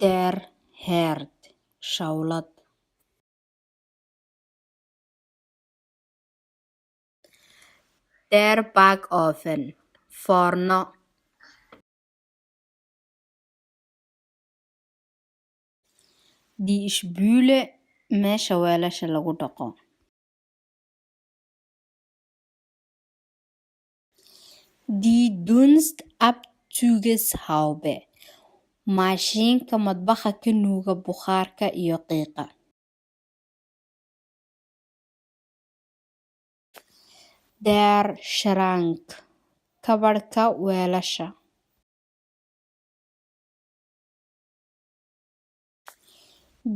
Der Herd, shawlad. Der Backofen, foorno. Die Spüle, meesha weelasha lagu dhaqo. Die Dunstabzugshaube, mashiinka madbaxa ka nuuga bukhaarka iyo qiiqa. Der Schrank, kabadhka weelasha.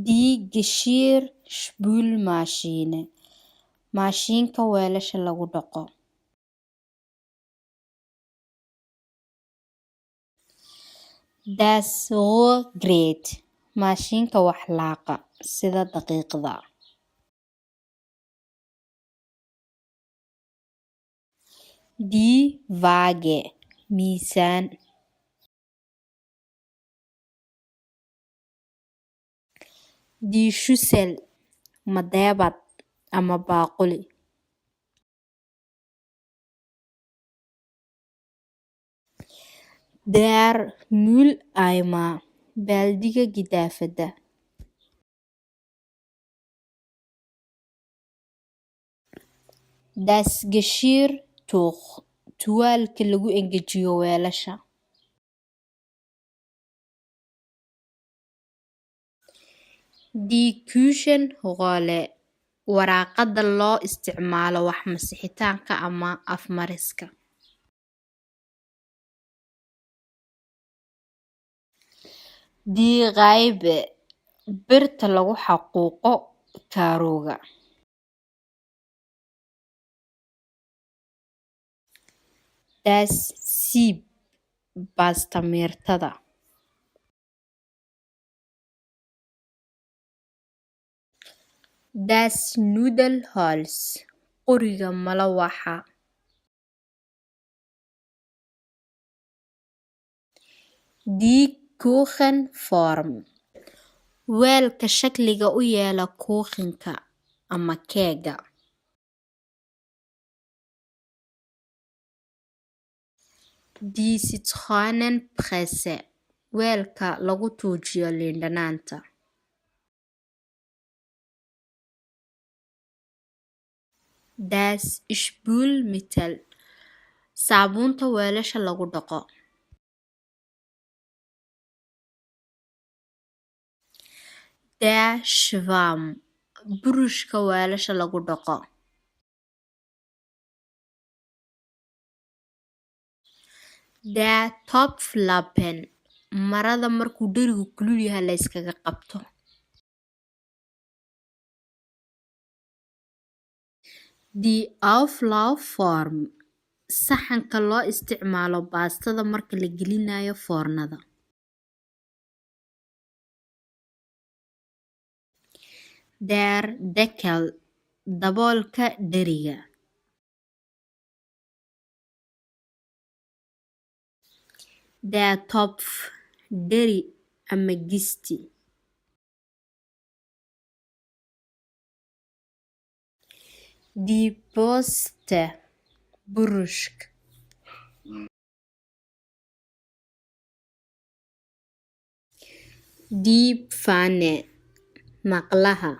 Die Geschirrspülmaschine, mashiinka weelasha lagu dhaqo. Das Rührgerät, mashiinka wax laaqa sida daqiiqda. Die Waage, miisaan. Die Schüssel, madeebad ama baaquli. Der Mülleimer, baaldiga gidaafada. Das Geschirrtuch, tuwaalka lagu engejiyo weelasha. Die Küchenrolle, waraaqada loo isticmaalo wax masixitaanka ama afmariska. Die Reibe, birta lagu xaquuqo kaarooga. Das Sieb, baastamiirtada. Das Nudelholz, qoriga malawaxa. Die Kuchenform, weelka shakliga u yeela kuukhinka ama keega. Die Zitronenpresse, weelka lagu tuujiyo liin dhanaanta. Das Spülmittel, saabuunta weelasha lagu dhaqo. Der Schwamm, burushka weelasha lagu dhaqo. Der Topflappen, marada markuu dherigu kulul yahay la iskaga qabto. Die Auflaufform, saxanka loo isticmaalo baastada marka la gelinayo foornada. Der Deckel, daboolka dheriga. Der Topf, dheri ama gisti. Die Bürste, burushka. Die Pfanne, maqlaha.